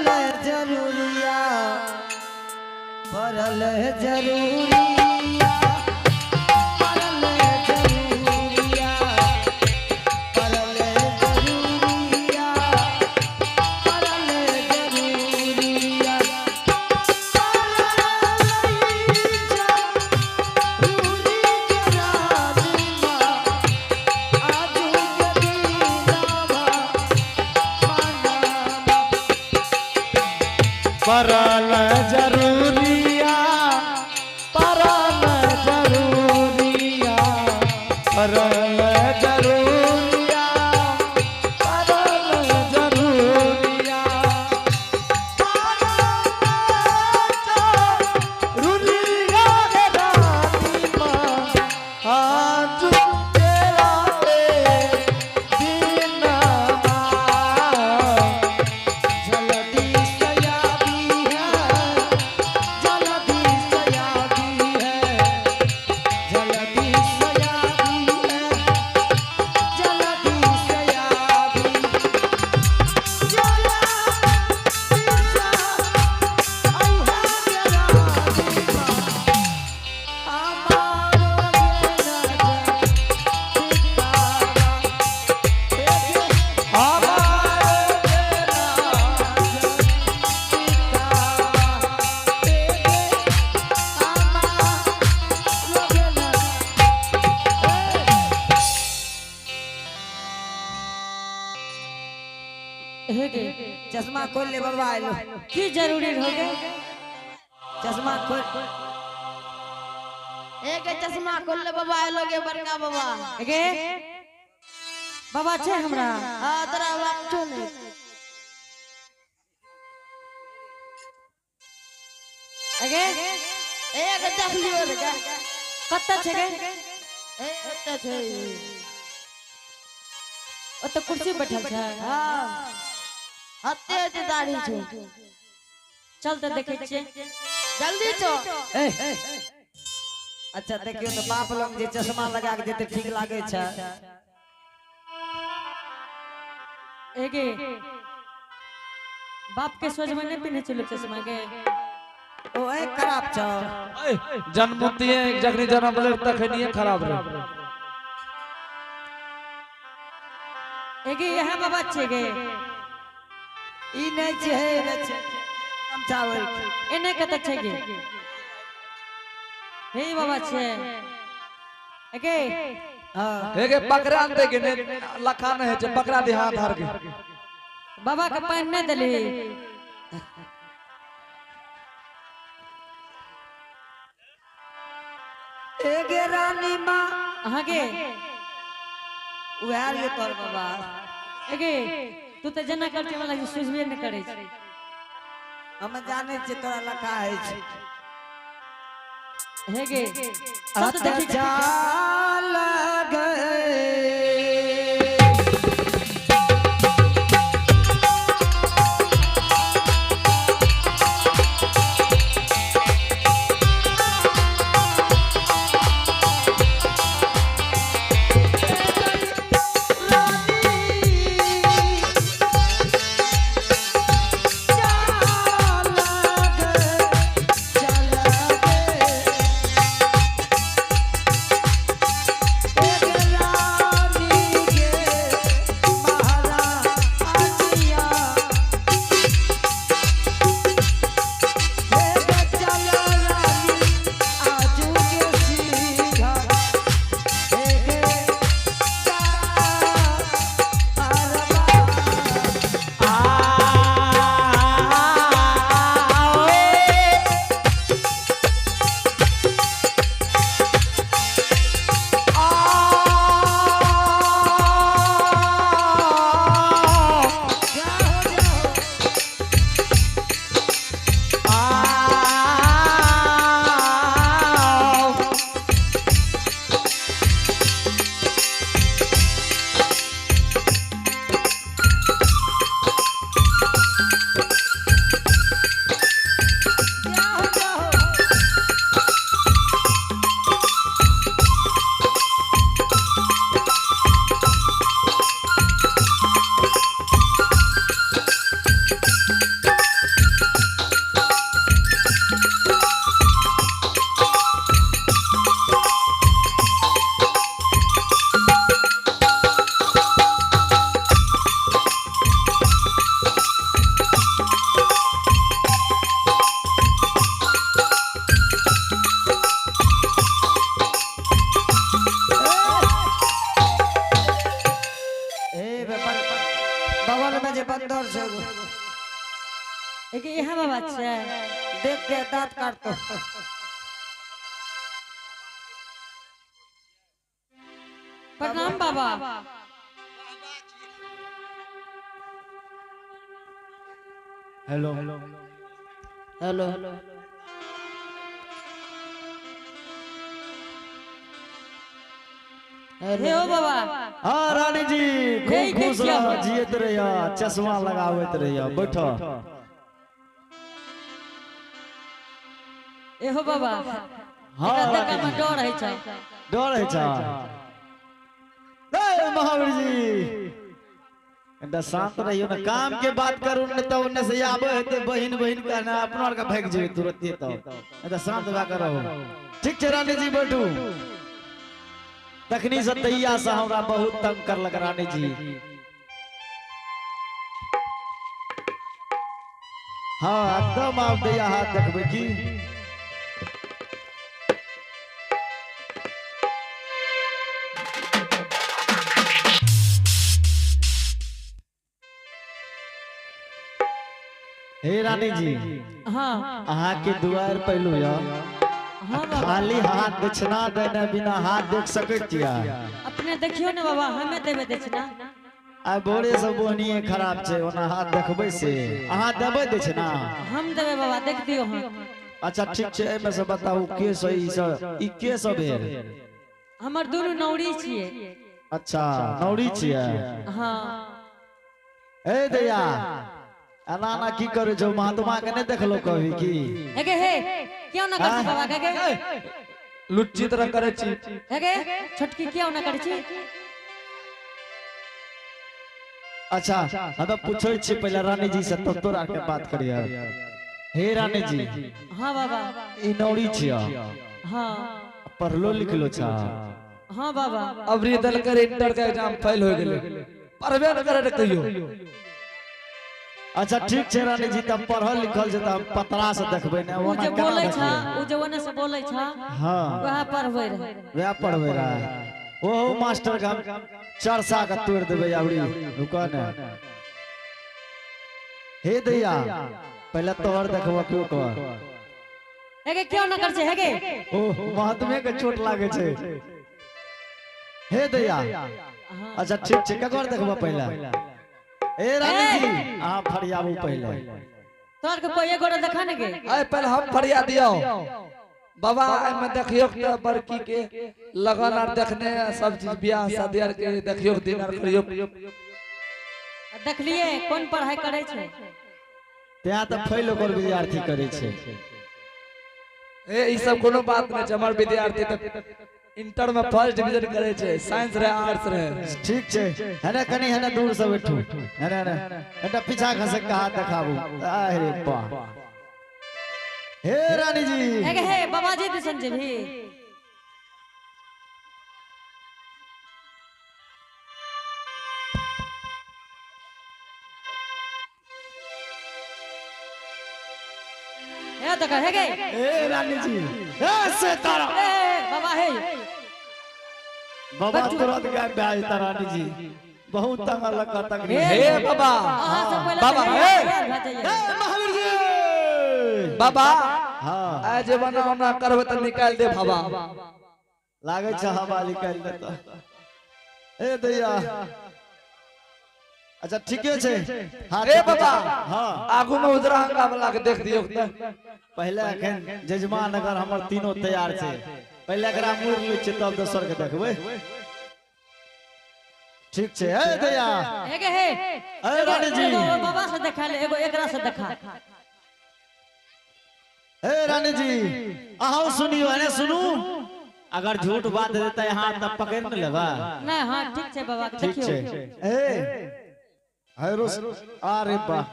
परल जरूरिया, परल जरूरिया, परल जरूरिया, परल जरूरिया, परल जरूरिया, परल जरूरिया, परल जरूरिया, परल जरूरिया, परल जरूरिया, जरूरिया रे रानी माँ, आज तेरा दिन जल्दी सयाबी है, जल्दी सयाबी है, जल्दी सयाबी है, जल्दी सयाबी, हे गे। चश्मा खोल ले बाबा, आइलो। की जरूरी हो गए? चश्मा खोल। एक चश्मा खोल ले बाबा, आइलो गे बड़का बाबा। गे बाबा छै हमरा। हाँ, तोरा बाप छौ ने। गे। एक देख लियो रे गे। कत्ता छै गे? ए ओतऽ छै। ओतऽ कुर्सी बैठल छै। हाँ, हते हते दाढ़ी छौ। चल तऽ देखै छियै। जल्दी छौ। ए, अच्छा देखियौ तऽ बाप लग जे चश्मा लगा के जेते ठीक लागै छै। हे गे, बाप के सोझ में नहीं पिन्हे छै लोग चश्मा गे। ओ ए खराब छौ। जन्मतिये जखनी जन्म ले तखनिये खराब रहे। हे गे, यहाँ बाबा छै गे। ई नहि छै, हे नहि छै, गमछा ओढ़ि के। एने कतऽ छै गे? हे बाबा छै हे गे। हाँ। हे गे, पकड़ा आनते के ने लखा नहीं छै, पकड़ा दे हाथ धर के। बाबा के पानि नहीं देली। ए गे रानी माँ। अहाँ गे। उएह रे तोहर बाबा। हे गे, तू तऽ जेना कर छै हमरा लागै सुझबे नहि करै छै। हम जानै छियै तोरा लखा होइ छै। हे गे, सब तऽ देखी। अच्छा लगे। बगल में जे बंदर छै एगो, एक इहा बाबा छै देख के दांत काटतो। प्रणाम बाबा। हेलो हेलो हे ओ बाबा। हाँ रानी जी, हे, खूब खुश देखियौ। रह, जियत रहिया, चश्मा लगाबैत रहिया, बैठ। एहो बाबा। हाँ, एकरा देखा रानी में जी। डर होइ छै। डर होइ छै। ए महावीर जी, कनिटा शांत रहियो ना, काम के बात करू ने तऽ ओन्ने से आबै हेतै बहिन बहिन कहना अपना आर के भागि जेबै तुरते, तऽ कनिटा शांत भए के रहू। ठीक छै रानी जी, बैठू। तखनी से तैया से हमरा बहुत तंग करलक रानी जी। हाँ एकदम आब दैया हाथ देखबै की। हे रानी जी, हाँ अहाँ के दुआर पहलू या हाँ बाबा। खाली हाथ दक्षिणा देने बिना हाथ देख सकै छियै? अपने देखियो ने बाबा, हमें देबै दक्षिणा। आ भोरे से बोहनिए खराब छै, ओना हाथ देखबै से अहाँ देबै दक्षिणा? हम देबै बाबा, देख दियो हाथ। अच्छा ठीक छै, एहिमे से बताबू के सब ई सब, ई के सब भेल? हमर दुनू नौरी छियै। अच्छा नौरी छियै। हाँ। ए दैया, एना एना की करै छौ? महात्मा के नहि देखलो कभी की? हेगे हे, क्यों ना करै छी बाबा? हेगे लुच्ची तरह करै छी। हेगे छोटकी क्यों ना करै छी? अच्छा हम पूछै छी पहिले रानी जी से, तब तोरा के बात करिया। हे रानी जी। हाँ बाबा। ई नौरी छिया? हाँ। पढ़लो लिखलो छा? हाँ बाबा। अबरी दल कर इंटर के एग्जाम फेल हो गेलै, पढ़बे न करे रे कहियो। अच्छा ठीक छै रानी जी, तब पढ़ल लिखल छै तऽ हम पतरा से देखबै ने, उ ओना जे केना बोलै छा, देखबै? उ जे ओने से बोलै छा, हाँ। वएह पढ़बै रहै। वएह पढ़बै रहै। ओहो मास्टर के हम चरसा के तोड़ि देबै। अबरी रुक ने। हे दैया, पहिले तोहर देखबो क्यों कर। हेगे क्यों ना कर छै हेगे? ओ महात्मे के चोट लागे छै। हे दैया। हाँ। अच्छा ठीक छै, ककर देखबो पहिले? ए रानी जी, अहाँ फरियाबू पहिले। तोहर के कोई एगो देखा ने गे। आइ पहिले हम फरिया दियौ बाबा। एहिमे देखियौ तऽ बड़की के लगन आर देखने सब चीज बियाह शादी आर के देखियौ, दिन आर करियौ। देखलिए कोन पढ़ाई करै छै? तैं तऽ फेल ओकर विद्यार्थी करै छै। ए ई सब कोनो बात नहि छै, हमर विद्यार्थी तऽ इंटर में फर्स्ट डिवीजन करे छै, साइंस रहे आर्ट्स रहे। ठीक छै, हेने कनी हेने दूर से बैठू, हेने हेने एकटा पीछा खसक के हाथ देखाबू। अरे वाह। हे रानी जी। हेगे हे बाबाजी दिसन जेबही? हे देख हेगे। ए रानी जी, ए से तारा। ए बाबा हे। बाबा तुरंत गायब भए जेता। रानी जी बहुत तंग लगा तक। हे बाबा। अहाँ सब पहिले बाबा, तऽ हे। भए जाइए। ए महावीर जी। बाबा। हाँ। आइ जे बना ओना करबै तऽ निकालि दे बाबा। लागै छै हवा निकालि देता। ए दैया, अच्छा ठीके छै। हाथ ए बाबा। हाँ। आगू में उजरा हंगा वाला के देख दियौ तऽ। पहिले अखन जजमान अगर हमर तीनों तैयार छै, पहिले एकरा मुड़ लै छियै तब दोसर के देखबै। ठीक छै। ए दैया। हेगे हे। ए रानी जी। एगो बाबा से देखा ले, एगो एकरा से देखा। ए रानी जी, अहाँ सुनियो, अरे सुनू, अगर झूठ बात देतै हाथ तब पकड़ ने लेबा। नहीं हाँ ठीक छै बाबा, ठीक देखियो। छै। ए हैरोस, अरे वाह।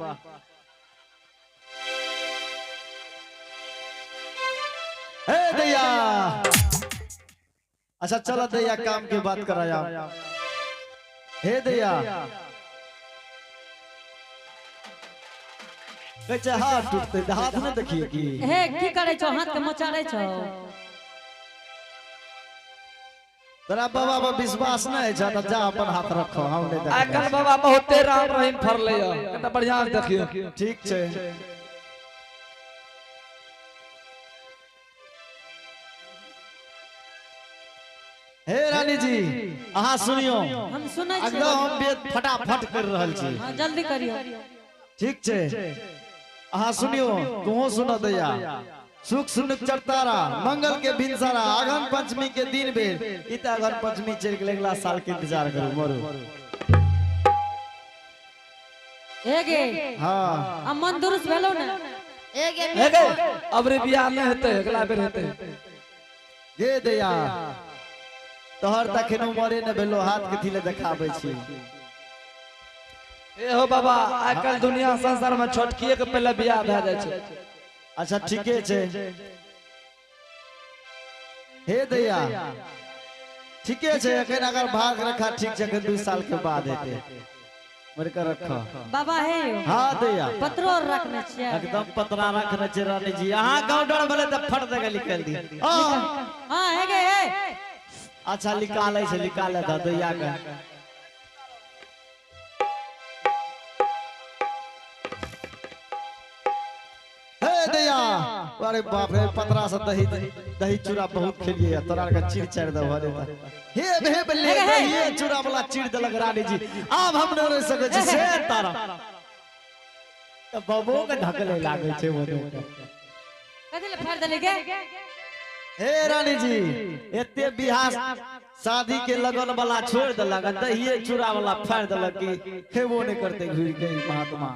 ए दैया, अच्छा चलो दैया, काम की बात कराया। हे दैया, कहै छै हाथ टूटतै तऽ हाथ नहि देखिए की। हे की करै छौ? हाथ के मोचारै छौ? तोरा बाबा पर विश्वास नहीं छै तऽ जा अपन हाथ रखो, हम नहीं आइ देखबै। काल्हि बाबा बहुते राम रहीम फरले यऽ, कनिटा बढ़िया से देखियौ। ठीक छै। हे रानी जी, अहाँ सुनियो। हम सुनै छी। एकदम हम वेद फटाफट कर रहल छी। हाँ, जल्दी करियो। ठीक छै, अहाँ सुनियो, तुहो सुन दैया। सुख सुनुक चरतारा, मंगल के भिनसारा, अगहन पंचमी के दिन बेर। ई तऽ अगहन पंचमी चलि गेलै, अगला साल के इंतजार करू मरू। हे गे। हाँ। आ मन दुरुस्त भेलौ ने? हे गे। हे गे, अबरी बियाह नहि हेतै, अगला बेर हेतै। गे दैया, तोहर तखन उमरे ने भेलो, हाथ कथी ले देखाबै छी? ए हो बाबा, आइ काल्हि दुनिया संसार में छोटकिए के पहले बियाह भए जाइ छै। अच्छा ठीके छै। हे दैया, ठीके छै, एखन अगर भाग रखा ठीक छै, एखन 2 साल के बाद हेतै। मर के रख। बाबा हे यौ। हाँ दैया। पत्रो और रखने छियै? एकदम पतरा रखने छियै रानी जी। अहाँ गाँव डर भेलै तऽ फट दे के निकालि दी। हाँ। हाँ, हे गे, हे। अच्छा निकालै छै, निकालै दऽ दैया के। हे दैया, अरे बाप रे, पतरा से दही दही चूड़ा बहुत खेलिए, तोरा के चीर चारि दऽ भरे। हे हे बल्ले, दही चूड़ा वाला चीर देलक रानी जी। आब हम नहि रहि सकै छी से तारा। तऽ बबो के ढकले लागै छै ओने। कथी ले फाड़ि देली गे? हे रानी जी, एते बियाह शादी के लगन वाला छोड़ देलक, दहिए चूड़ा वाला फाड़ि देलक कि खेबो नहि करते घुरि के ई महात्मा।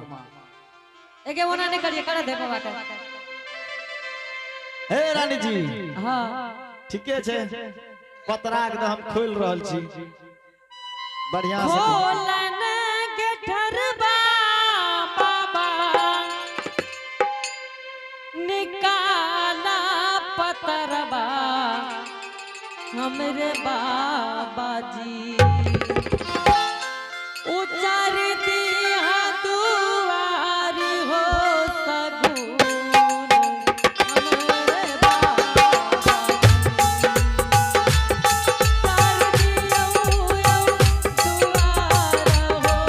एगे ओना नहि करिए, कर दे बाबा के। हे रानी जी। हाँ। ठीके छै, पतरा के हम खोलि रहल छी बढ़िया से। खोलन गेठरबा बाबा, निकाला पतरबा हमरे बाबा जी। उचार दिया दुआरी हो सगुन हमरे बाबा। उचार दिया दुआर हो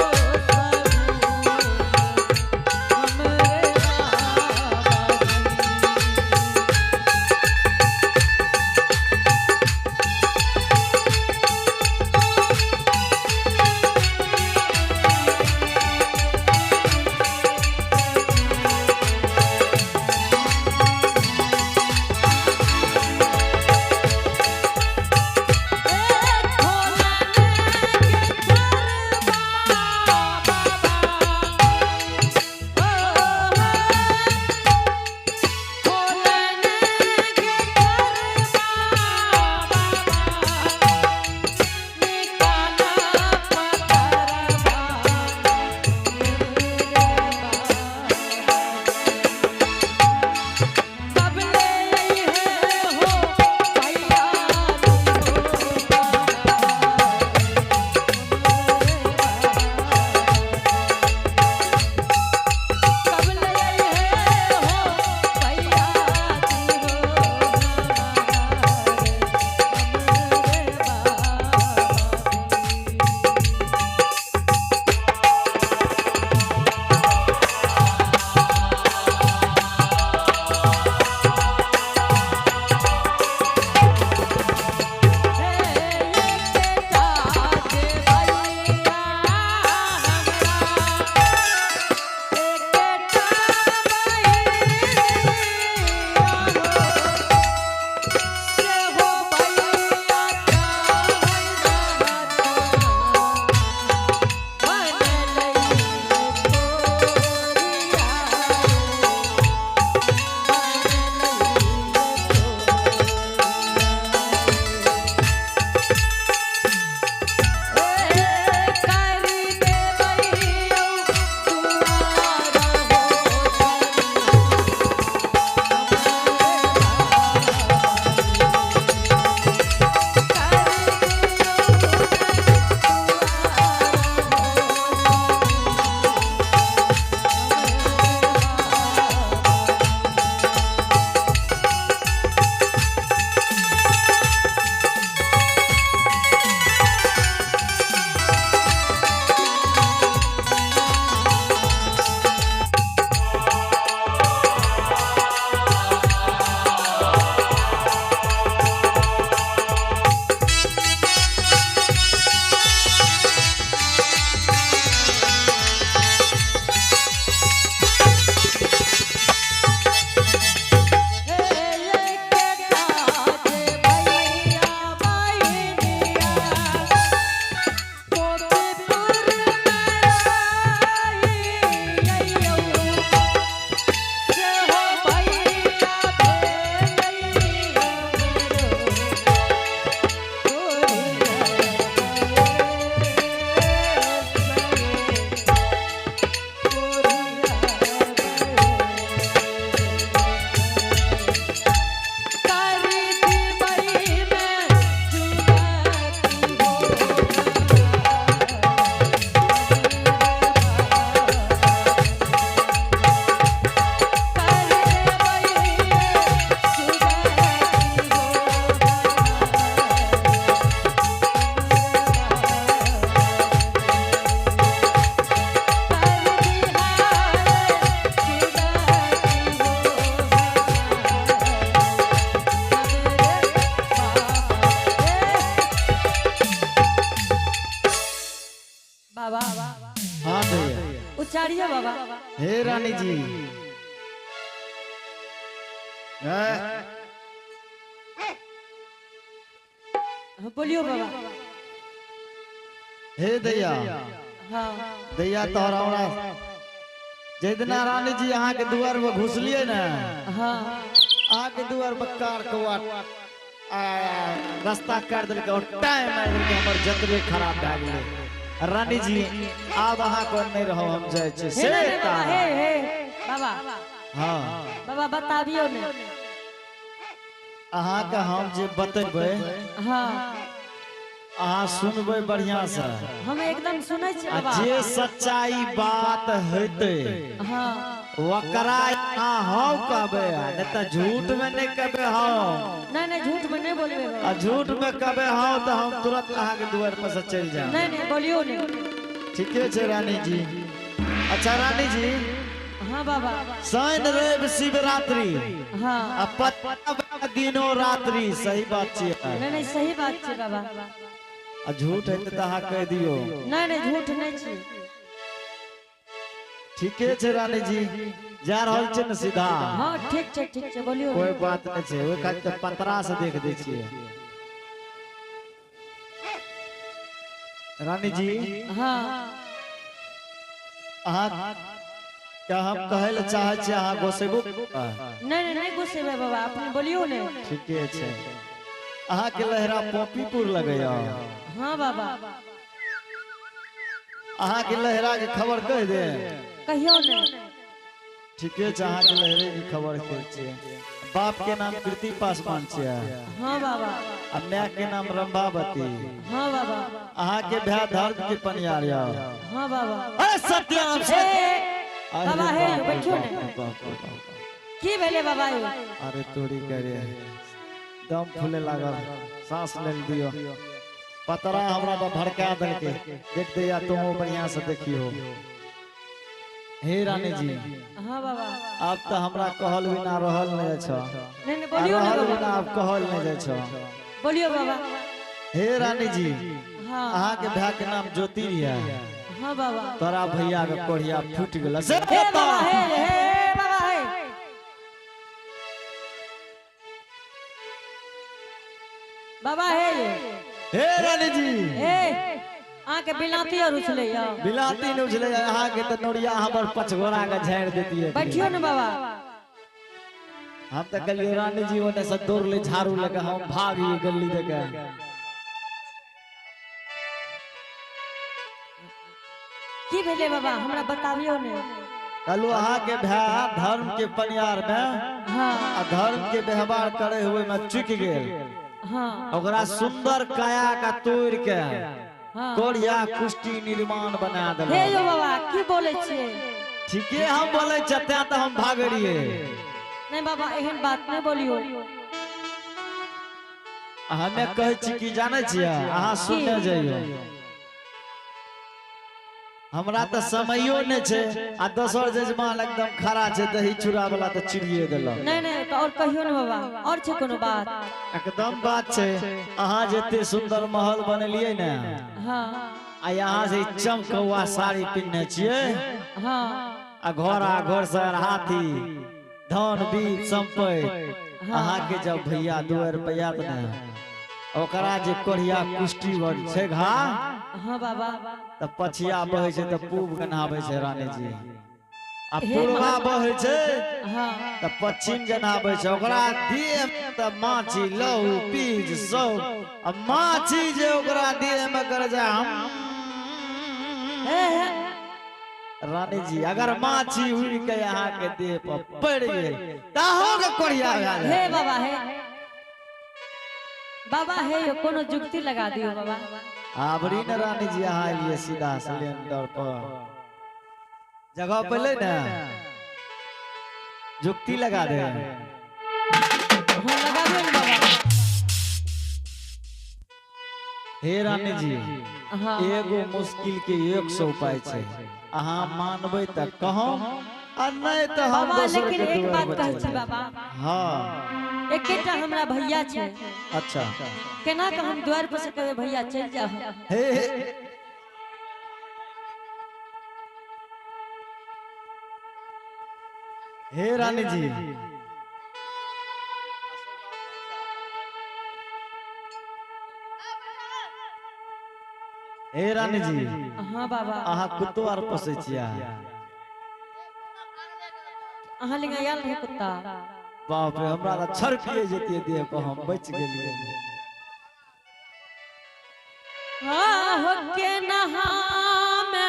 बाबा। हे रानी जी, बोलियो बाबा। हे दैया। हाँ दैया तोहरा हमरा जितना रानी जी अहाँ के दुआर में घुसलिए ना, हाँ अहाँ के दुआर पर कार कौआ रास्ता काट देलकै और टाइम मारि देलकै, हमर जतबे खराब भए गेलै। रानी जी आब अहाँ को नहीं रहो, हम जाइ छी हे से बाबा, हे हे बाबा। हाँ बाबा बताबियो ने अहाँ के हम जे बतेबै। हाँ अहाँ सुनबै बढ़िया से। हम एकदम सुनै छी आ बाबा। जे सच्चाई बात हेतै हाँ ओकरा अहाँ हौ कहबै, नहीं तऽ झूठ में नहीं कहबै हौ। नहीं नहीं झूठ में नहीं बोलबै बाबा। आ झूठ में कहबै हौ तऽ हम तुरंत अहाँ के दुआर पर से चलि जायब। नहीं नहीं बोलियो ने। ठीके छै रानी जी। अच्छा रानी जी। हाँ बाबा। शनि रवि शिवरात्रि हाँ आ पत्ता दिनो रात्रि, सही बात छियै। नहीं नहीं सही बात छै बाबा। आ झूठ हेतै तऽ अहाँ कहि दियौ। नहीं नहीं झूठ नहीं छै। ठीके छै रानी जी, जा रहल छै ने सीधा। हाँ ठीक छै ठीक छै बोलियो। कोई बात नहीं छै, ओहि खातिर तऽ पतरा से देख दै छियै। रानी जी। हाँ अहाँ क्या हम कहै लए चाहै छियै अहाँ गोसेबो? नहीं नहीं नहीं गुस्सेबै बाबा, अपने बोलियो ने। ठीके छै। अहाँ के लहरा पोपीपुर लगैया। हाँ बाबा। अहाँ के लहरा के खबर कहि दे। कहियो ने। ठीके छै, अहाँ के लहरे के खबर कहै छियै। बाप के नाम कृति पासवान छियै। हाँ बाबा। आ my के नाम रंभावती। हाँ बाबा। अहाँ के भाय धर्म के पनियार यऽ। हाँ बाबा। अरे सत्यानाम हे से बाबा हे बैठियो ने। की भेलै बाबा यौ? अरे तोरी करे दम फूले लागल, सांस लेल दियो। पतरा हमरा पर भड़का देलकै। देख दैया तुम बढ़िया से देखियो। हे रानी जी। हाँ बाबा। आब तऽ हमरा कहल बिना रहल नहीं जाइ छौ। नहीं नहीं बोलियो ने रहल बाबा। बिना आब कहल नहीं जाइ छौ। बोलियो बाबा। हे रानी जी। हाँ अहाँ के भाय के नाम ज्योति है। हाँ बाबा। तोरा भैया के कोढ़िया फूट गेल। हे बाबा हे हे बाबा हे। बाबा हे। हे रानी जी। हे अहाँ के बिलाती और उछलै यौ। बिलाती नहीं उछलै, अहाँ के तऽ नोरिया हमर पचघोड़ा के झाड़ि देतियै। बैठियो ने बाबा। हम तऽ कहलियै रानी जी ओने से दौड़ ले झाड़ू लगे, हम भागी गली देके। की भेलै बाबा हमरा बताबियो ने। कहलू अहाँ के भाय धर्म के पनियार में हाँ आ धर्म के व्यवहार करे हुए में चुक गेल। हाँ ओकरा सुंदर काया का तोड़ के हाँ कोढ़िया कुष्टी निर्माण बना हे देलक। यौ बाबा की बोलै छियै? ठीके हम बोलै छियै, तें तऽ हम भागै रहियै। नहीं बाबा एहन बात नहीं बोलियो। हमे कहै छी की जानै छियै, अहाँ सुनने जइयो। हमरा तऽ समयो नहि छै आ दोसर जजमान एकदम खड़ा छै, दही चूड़ा वाला तऽ चिड़िए देलक। नहीं नहीं तो और कहियो ने बाबा, और छै कोनो बात? एकदम बात छै। अहाँ जते सुंदर महल बनेलियै ने, हाँ आ यहाँ से चमकौआ साड़ी पिन्हने छियै। हाँ आ घोड़ा घोड़सर हाथी धन बीज संपत्ति। अहाँ के जब भैया 2 रुपया ने ओकरा जे कोढ़िया कुष्टी बन छै घा। हाँ बाबा। तऽ पछिया बहै छै तऽ पूब के नहाबै छै रानी जी, आ पूर्वा बहै छै हाँ तऽ पश्चिम के नहाबै छै। ओकरा देह में तऽ माछी लहू पीज सब, आ माछी जे ओकरा देह में करे छै हम। हे हे रानी जी अगर माछी उड़ के अहाँ के देह पर पड़ गेल तऽ अहूँ के कोढ़िया भए जायत। हे बाबा हे बाबा हे यो कोनो जुगती लगा दियो बाबा। आबरी ने रानी जी अहाँ एलियै सीधा सिलेंडर पर, जगह पर ले ने जुगती लगा दे। हाँ लगाबियो ने बाबा। हे रानी जी। हाँ एगो मुश्किल के 100 उपाय छै, अहाँ मानबै तऽ कहम आ नहीं तऽ हम बाबा दोसर लेकिन के एक दुआर बात पर कहै चलि छी जायब। बाबा। हाँ एकेटा हमरा भैया छै। अच्छा केना के हम द्वार पर से कहबै भैया चलि जाओ? हे हे। हे रानी जी, हे रानी जी। हाँ बाबा। अहाँ कुत्तो आर पोसै छियै? अहाँ लग आयल रहे कुत्ता। बाप रे, हमरा तऽ छड़किए जैतियै देह पर, हम बचि गेलियै। हाँ हो के नहामे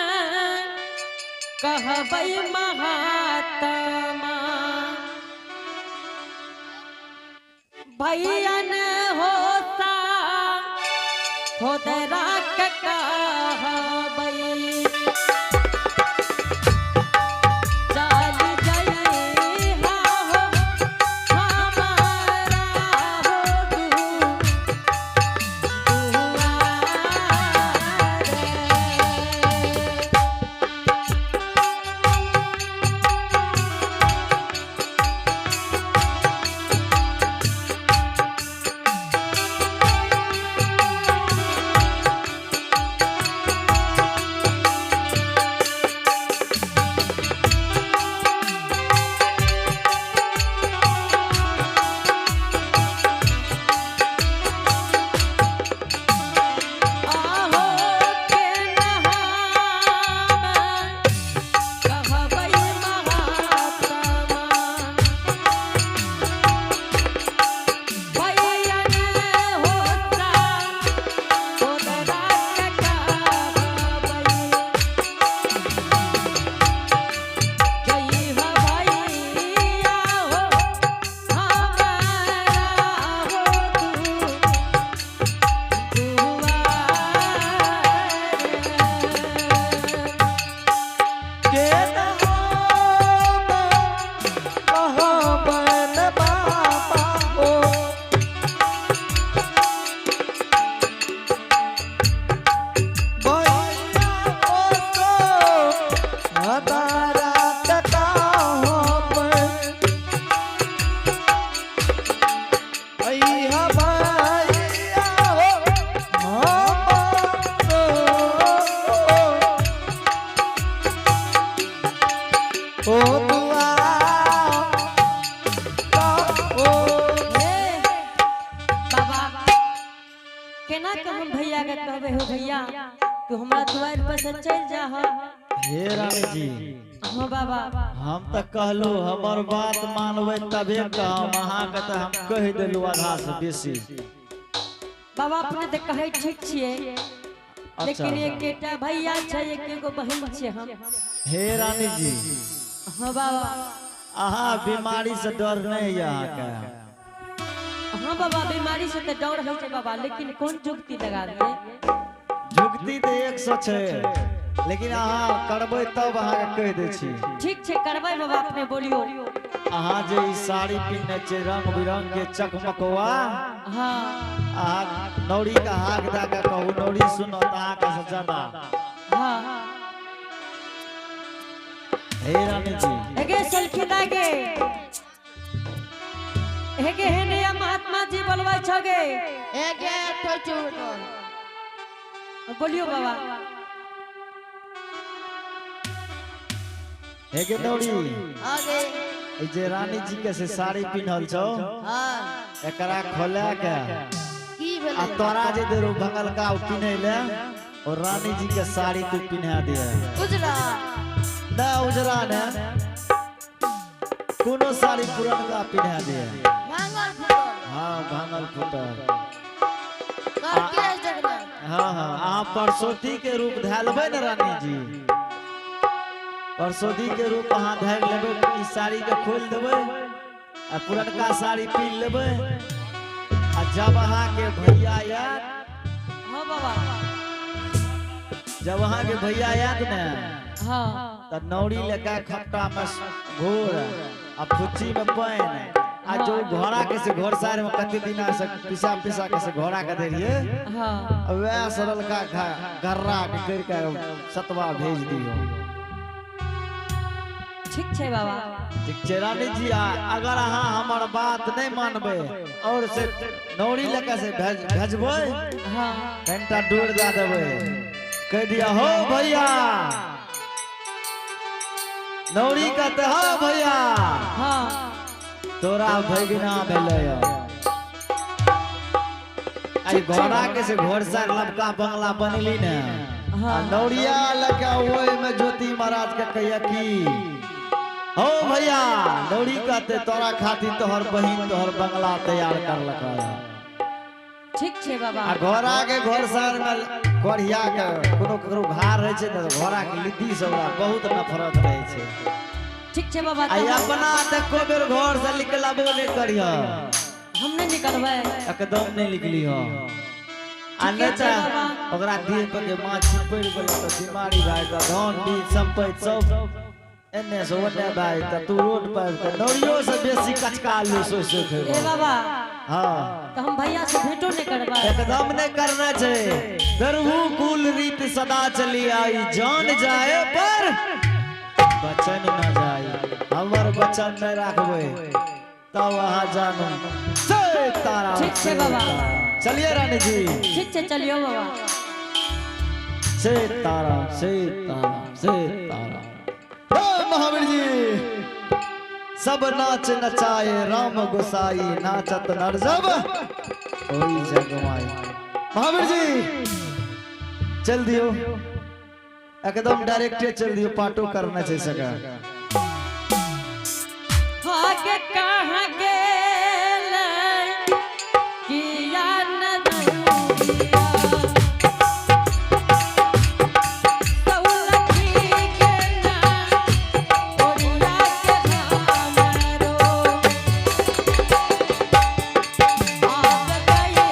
कहबै महात्मा भैया ने होता होदरा के कहबै चल जइहा हो हमारा हो दुआरे। आहो के नहामे कहबै महात्मा भैया ने होता होदरा के कहबै जइहा भैया हो हमारा हो दुआरे। के नहामे कहबन बाबा हो, भैया ओसो हमारा के कहबन। अइहा भैया हो हमारो ओ दुआ ओ। हे बाबा, केना के हम भैया के कहबै हो भैया तू हमरा दुआरि पर से चलि जा। हे रानी जी। हाँ बाबा। हम तऽ कहलू हमर बात मानबै तबे कहब, अहाँके तऽ हम कहि देलू आधा से बेसी। बाबा अपने तऽ कहै ठीक छियै, अच्छा। लेकिन एकेटा भैया छै, एकेगो बहिन छै हम। हे रानी जी। हाँ बाबा। अहाँ बीमारी से डर नहीं है अहाँके? हाँ बाबा, बीमारी से तऽ डर होइ छै बाबा, लेकिन कोन जुगती लगा दियै? जुगती तऽ 100 छै, लेकिन अहाँ करबै तब अहाँके कहि दै छी। ठीक छै, करबै बाबा, अपने बोलियो। अहाँ जे ई साड़ी पिन्हने छियै रंग बिरंग के चकमकवा, हाँ। अहाँ नौरी के हाक दए के कहू, नौरी सुनो तऽ अहाँके से ज्यादा। हाँ। हे रानी जी। हेगे सलखी दागे, हेगे हेने महात्मा जी बोलबै छगे। एगे थोइ चुटल। बोलियो बाबा। हे गे नौरी। आगे। ई जे रानी जी के से साड़ी पिन्हल छौ, हाँ। एकरा खोला के की आ भेलै? तोरा जे देरो भंगलका ओ पिन्है ले और रानी जी के साड़ी तू पिन्हा दे। उजला। ना, उजरा ने, कोनो साड़ी पुरनका पिन्हा दे। भांगल फूटल। हाँ, भांगल फूटल। करके जगना। हाँ हाँ, अहाँ परसौती के रूप धए लेबै ने रानी जी, परसौती के रूप अहाँ धए लेबै, ई साड़ी के खोलि देबै आ पुरनका साड़ी पहिन लेबै आ जब अहाँके भैया आयत, हाँ बाबा। जब अहाँके भैया आयत ने, हाँ। तऽ नौरी लेके खपटा में घोर आ फुच्ची में पानि आ जो घोड़ा के से घोड़सार में कते दिना से पिसा पिसा के से घोड़ा के दे रहिए, हाँ। वएह सरलका गर्रा के करि के सतवा भेज दियो। ठीक छै बाबा। ठीक छै रानी जी। आ अगर अहाँ हमर बात नहीं मानबै और से नौरी लेके से भेजबै, हाँ। कनिटा डोर दए देबै, कहि दिया हो भैया नौरी कहते हाँ भैया हाँ तोरा भगना भेलै आई घोड़ा के से घोड़सा लबका बंगला बनली ने आ नौरिया लगा ओय में ज्योति महाराज के कहिया की हो भैया नौरी कहते तोरा खातिर तोहर बहिन तोहर बंगला तैयार करलक ठीक छै बाबा आ घोड़ा के घोड़सार में कोढ़िया के कोनो ककरो घार रहै छै ने तऽ घोड़ा के लिद्दी से ओकरा बहुत नफरत रहै छै। ठीक छै बाबा। आ तऽ अपना तऽ एको बेर घर से निकलबो नहि करिह। हम नहि निकलबै। एकदम नहि निकलिह। आ नहि ठीके छै तऽ बाबा। ओकरा देह पर के माछी पड़ि गेलै तऽ बीमारी भए जेतौ, धन बीज सम्पति सब एने से ओने भए जेतौ। तू रोड पर आबि कऽ नौरियो से बेसी कचका आलू सोचि सोचि ए खेबह। बाबा। हाँ। तऽ हम भैया से भेंटो नहि करबै। एकदम नहीं करना छै। दरहू कुल रीत सदा चली आई, जान जाए पर बचन न जाए। हमर बचन नहीं राखबै तब अहाँ जानू। जय तारा। ठीक छै बाबा। चलिए रानी जी। ठीक छै, चलियौ बाबा। से तारा से तारा से तारा। ओ महावीर जी सब नाच नचाए राम गोसाई, नाचत नर जब ओई जगमाई। महावीर जी चल दियो, एकदम डायरेक्टे चल दियो, पाटो करना चाहिए सका। भाग्य कहाँ गेल किया न दूरिया सौलखी के ना ओरिया के हमरो आप गईया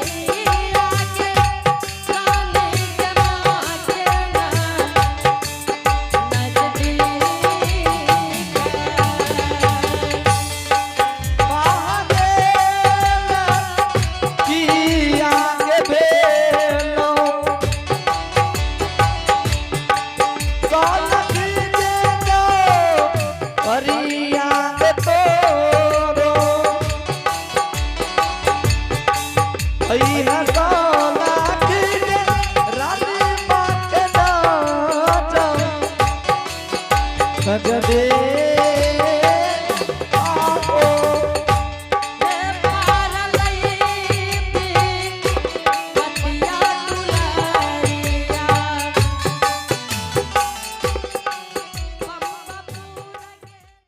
के रानी के माँ के ना नजदीक। किया के भेलो।